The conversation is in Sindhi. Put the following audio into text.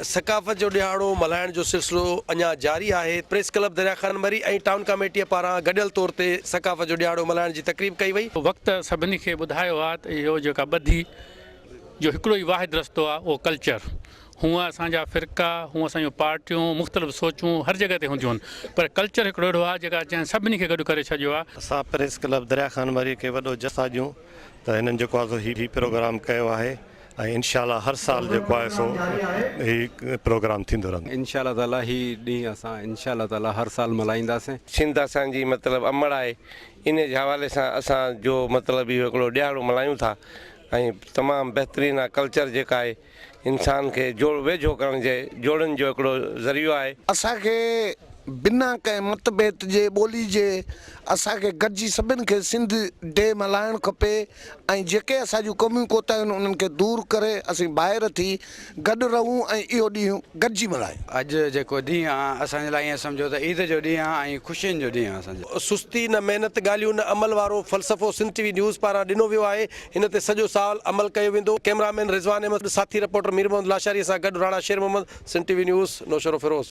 ثقافت جو ڏهاڙو ملهائڻ جو سلسلو اڃا جاري آهي، پريس ڪلب دريا خان مري ۽ ٽائون ڪاميٽيء پاران گڏيل طور تي ثقافت جو ڏهاڙو ملهائڻ جي تقريب ڪئي وئي. وقت سڀني کي ٻڌايو آ ته اهو جيڪا ٻڌي جو هڪڙو ئي واحد رستو آ اهو ڪلچر. هونء اسان جا فرقا، هونء اسان جون پارٽيون، مختلف سوچون هر جڳهه تي هونديون آهن پر ڪلچر هڪڙو اهڙو آ جيڪا جنهن سڀني کي گڏ ڪري ڇڏيو آ. اسان پريس ڪلب دريا خان مري کي وڏو جس ٿا ڏيون ته هنن جيڪو آ سو هي پروگرام ڪيو آهي ۽ انشاء الله هر سال جيڪو آهي سو هي پروگرام ٿيندو رهندو. انشاء الله تعالي هي ڏينهن اسان انشاء الله تعالي هر سال ملهائينداسين. سنڌ اسان جي مطلب امڙ آهي انهي جي حوالي سان اسان جو مطلب اهو هڪڙو ڏهاڙو ملهايون ٿا ۽ تمام بهترين آ ڪلچر جيڪا آهي انسان کي جوڙ ويجهو ڪرڻ جي جوڙن جو هڪڙو ذريعو آهي. اسان کي بنا ڪنهن مت ڀيت جي ٻولي جي اسان کي گڏجي سڀن کي سنڌ ڊي ملهائڻ کپي ۽ جيڪي اسان جون ڪميون ڪوتاهيون آهن انهن کي دور ڪري اسين ڀائر ٿي گڏ رهون ۽ اهو ڏينهن گڏجي ملهايون. اڄ جيڪو ڏينهن آ اسان جي لاء ائين سمجهو ته عيد جو ڏينهن آ ۽ خوشين جو ڏينهن آ اسان جي. سستي نه محنت ڳالهيون نه عمل وارو فلسفو سنڌ ٽي وي نيوز پاران ڏنو ويو آهي ان تي سڄو سال عمل ڪيو ويندو. ڪئميرا مين رضوان احمد ساٿي رپورٽر مير محمد لاشاري سان گڏ Rana Sher Muhammad, Sindh T V news, Naushahro Feroze.